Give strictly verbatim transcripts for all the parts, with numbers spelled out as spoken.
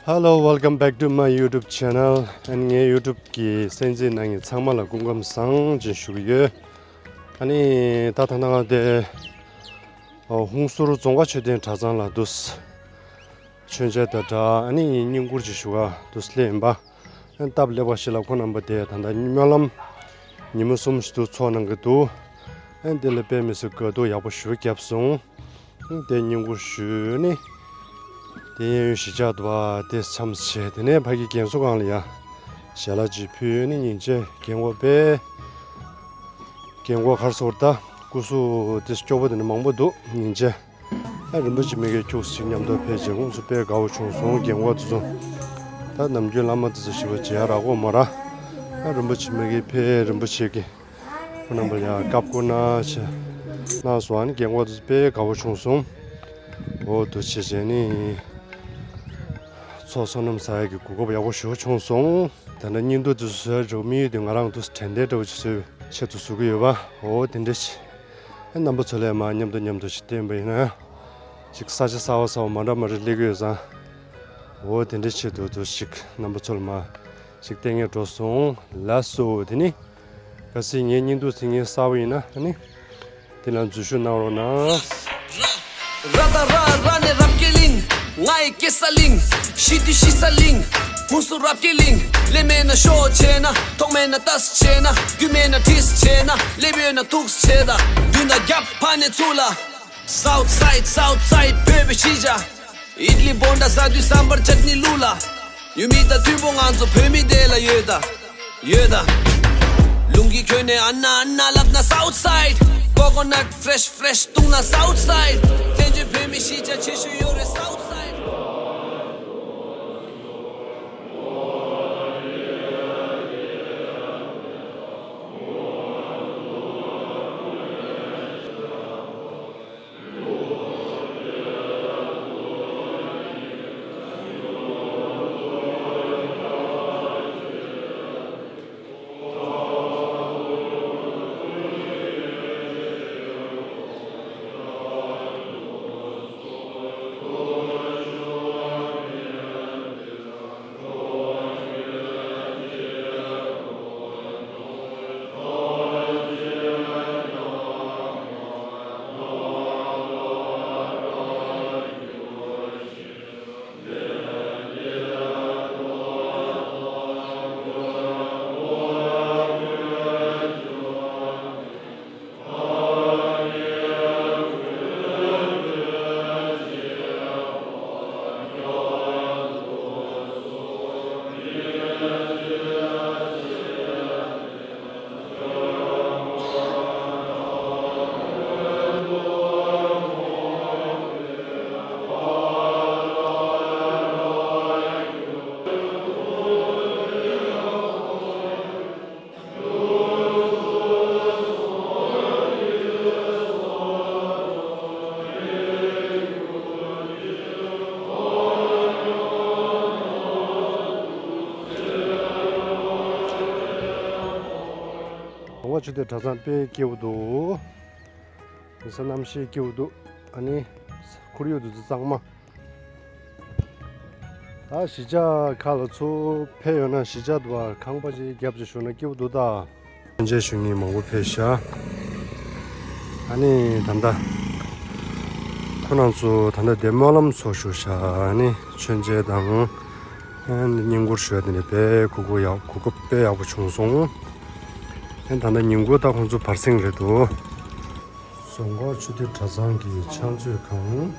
Hello, welcome back to my YouTube channel. ཨ་ནི་ངའི་YouTube གི་གསན་གཟིགས་གནང་མཁན་ཚང་མ་ལ་སྐུ་ཁམས་བཟང་ཅེས་ཞུ་གི་ཡོད། ཨ་ནི་ད་ད་ནང་དེ་ཨོ་ཧུན་སུར་རྫོང་དཀར་མཆོད་རྟེན་གྲྭ་ཚང་ལ་འདུག་མཆོད་མཇལ་དང་སྦྲགས་ཨ་ནི་བསྙེན་བཀུར་ཅིག་ཞུ་ག་འདུག་སླེབས་ཡིན་པ། ཨ་ནི་སྟབས་ལེགས་པ་ཞིག་ལ་ཁོང་རྣམ་པ་དེ་ད་ལྟ་སྨོན་ལམ་ཉིན་མོ་གསུམ་ཞིག་ཏུ་ཚོགས་གནང་གི་འདུག་ཨ་ནི་དེ་ལ་དཔེ་མི་སྲིད་དགའ་སྡུག་ཡག་པོ་ཞེ་པོ་བརྒྱབ་སོང་། དེ་བསྙེན་བཀུར་ཞུས་ནས། དེ་གཡས་གཡོན་གཞིས་ཆགས་འདུག་པ་དེ་མཚམས་བྱས། དེ་ནས་ཕ་གི་རྒན་གསོ་ཁང་ལ་ཡ་ཞལ་ལག་ཅིག་ཕུལ་ནས་སྙིང་རྗེ། རྒན་གོག་དཔེ་རྒན་གོག་ག་རེ་ཟེར་དགོས་རེད། ད་སྐུ་གཟུགས་དེ་སྐྱོ་པོ་དེ་འདྲ་མང་པོ་འདུག་སྙིང་རྗེ། ཨ་རིན་པོ་ཆེ་མ་གིར་ཁྱུག་ཙམ་མཉམ་དུ་ཕེབས་བྱས་ཁོང་ཚོ་དཔེ་དགའ་བོ་བྱུང་སོང་། རྒན་གོག་དེ་ཚོ། ད་ནམ་རྒྱུན་བླ་མ་དེ་ཚོ་ཞིག་པ་མཇལ་ཡག་རག་གི་མ་རེད། ཨ་རིན་པོ་ཆེ་མ་གིར་ཕེབས། རིན་པོ་ཆེ་གིས་ཁོང་རྣམ་པ་ལ་ཡ་བཀའ་བསྒོ་གནང་བྱས་གནང་སོང་། ཨ་ནི་རྒན་གོག་དེ་ཚོ་དཔེ་དགའ་བོ་བྱུང་སོང་། འོ་འདུག་བྱས་བྱས་ནས་ཚོགས་བསོད་ནམས་བསགས་ཡག་གི་གོ་སྐབས་ཡག་པོ་ཞེ་པོ་བྱུང་སོང་། ད་ལྟ་བསྙེན་བཀུར་དེ་ཚོ་བཟོ་ཡག་འདྲ་བོ་དམིགས་ཡུལ་དེ་ང་རང་དུ་དྲན་རྟེན་འདྲ་བོ་ཅིག་བཟོ་བའི་ཆེད་དུ་བཟོ་གི་ཡོད་པ། འོ་དེ་འདྲ་ཞིག་ཨ་རྣམ་པ་ཚོ་ལ་མར་མཉམ་དུ་མཉམ་དུ་ཞིག་བསྟན་པ་ཡིན་ན། ཅིག་ས་ཆ་གསར་པ་གསར་པ་མ་འདྲ་མ་འདྲ་སླེབས་ཀྱི་ཡོད་ཙང་། འོ་དེ་འདྲའི་ཆེད་དུ་དུ་ཞིག་རྣམ་པ་ཚོ་ལ་མར་ཞིག་བསྟན་གྱི་འགྲོ་སོང་། ལགས་སོ། དེ་ནི་གལ་སྲིད་ངའི་བསྙེན་བཀུར་དེ་ངའི་གསར་པ་ཡིན་ན་ཨ་ནི་དེ་ལ་འཛུལ་ཞུགས་གནང་རོགས་གནང་། ར་ད་ར་ར་ནས་རབ་རྒྱས་གླིང་། ང་ཡི་སྐྱེས་ས་གླིང་། གཞིས་དུས་གཞིས་ས་གླིང་། ཧུན་སུར་རབ་རྒྱས་གླིང་། སླེབས་མེད་ན་ཤོག་བྱས་ན། མཐོང་མེད་ན་ལྟ་ས་བྱས་ན། རྒྱུས་མེད་ན་དྲིས་ས་བྱས་ན། སླེབས་ཡོད་ན་ཐུག་ས་བྱས་ད། མདུན་དང་རྒྱབ་ཕར་ནས་ཚུར་ལ། South side, South side, བོད་པའི་གཞིས་ཆགས། ཨིཌ་ལི་བོན་ཌ་ཟ་དུས་སམ་བར་ཅཊ་ནི་བླུགས་ལ། ཡུལ་མི་དང་མཐུན་པོ་ང་ཚོ་བོད་མི་དེ་ལ་ཡོད་ད། ཡོད་ད། ལུང་གི་ཁྱོན་ནས་ཨ་ན་ཨ་ན་ལབ་ན་South side། Coconut fresh fresh བཏུང་ན་South side། བཙན་བྱོལ་བོད་མི་གཞིས་ཆགས་ཆེ་ཤོས་ཡོད་རེད་South side། རྫོང་དཀར་ཆོས་སྡེ་གྲྭ་ཚང་དཔེ་སྐྱིད་པོ་འདུག་མི་ས་གནམ་གཤིས་སྐྱིད་པོ་འདུག་ཨ་ནི་ཁོར་ཡུག་འདི་ཚོ་གཙང་མ། ད་གཞིས་ཆགས་ཁག་ལ་ཚུར་ཕེབས་ཡོང་ན་གཞིས་ཆགས་དུ་བར་ཁང་པ་ཅིག་བརྒྱབ་ཅིག་བཞུགས་ན་སྐྱིད་པོ་འདུག་ད། མཆོད་མཇལ་ཞུ་མཁན་མང་པོ་ཕེབས་ཤག་ཨ་ནི་ད་ལྟ་ཁོ་རང་ཚོ་ད་ལྟ་དེ་སྨོན་ལམ་ཚོགས་བཞུགས་ཤག་ཨ་ནི་མཆོད་མཇལ་དང་། ཨ་ནི་བསྙེན་བཀུར་ཞུ་ཡ་དེ་འདྲ་དཔེ་གོ་སྐབས་ཡག་གོ་སྐབས་དཔེ་ཡག་པོ་བྱུང་སོང་། ཨ་ནི་ད་ལྟ་ཉིན་གུང་ད་ཁོང་ཚོ་བར་གསེང་རེད་འདུག་རྫོང་དཀར་ཆོས་སྡེ་གྲྭ་ཚང་གི་ཕྱག་མཛོད་ཁང་།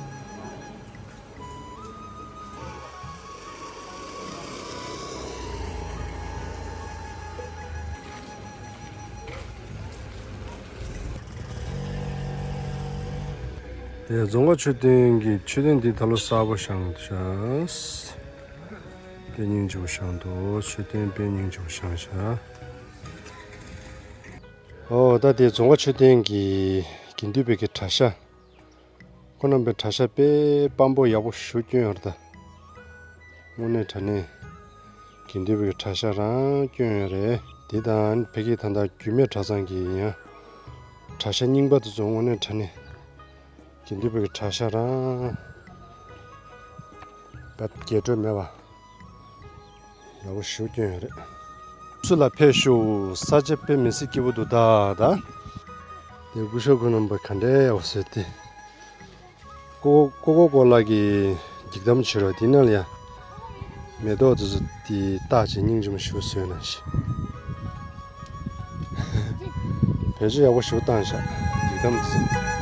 དེ་རྫོང་དཀར་མཆོད་རྟེན་གྱི་མཆོད་རྟེན་འདི་ད་ལོ་གསར་པ་བཞེངས་ཤག་དཔེ་སྙིང་རྗེ་པོ་བཞེངས་འདུག་མཆོད་རྟེན་དཔེ་སྙིང་རྗེ་པོ་བཞེངས་ཤག་ཨོ་ད་དེ་རྫོང་དཀར་མཆོད་རྟེན་གྱི་དགེ་འདུན་པའི་གི་གྲྭ་ཤག་ཁོང་རྣམ་པའི་གྲྭ་ཤག་དཔེ་སྤམ་པོ་ཡག་པོ་ཞེ་པོ་བསྐྱོན་ཡོད་རེད་ད། དངོས་གནས་དྲང་གནས་དགེ་འདུན་པའི་གྲྭ་ཤག་རང་བསྐྱོན་ཡོད་རེད། དེ་དང་ཕ་གི་ད་ལྟ་རྒྱུད་སྨད་གྲྭ་ཚང་གི་ཡང་གྲྭ་ཤག་རྙིང་པ་དེ་ཚོ་དངོས་གནས་དྲང་གནས་དགེ་འདུན་པའི་གྲྭ་ཤག་རང་རྒྱས་སྤྲོས་མེད་པ། ཡག་པོ་ཞེ་པོ་སྐྱོན་ཡོད་རེད། སུ་ལ་ཕེབས་ཤོག་ས་ཆ་དཔེ་མི་སྲིད་སྐྱིད་པོ་འདུག་ད་ད། དེ་སྐུ་ཞབས་ཁོ་རྣམ་པ་ག་འདྲའི་ཡག་པོ་བཟོས་ཏེ། ཀོ་ཀོ་ཀོ་ལ་གི་འགྱིག་དམ་བྱེད་རོགས་དེ་ནང་ལ་ཡ། མེ་ཏོག་དེ་ཚོ་དེ་བཏགས་བྱས་སྙིང་རྗེ་མོ་ཞེ་པོ་བཟོས་ན་ཞིག་བེད་སྤྱོད་ཡག་པོ་ཞེ་པོ་བཏང་ཤག་འགྱིག་དམ་དེ་ཚོ།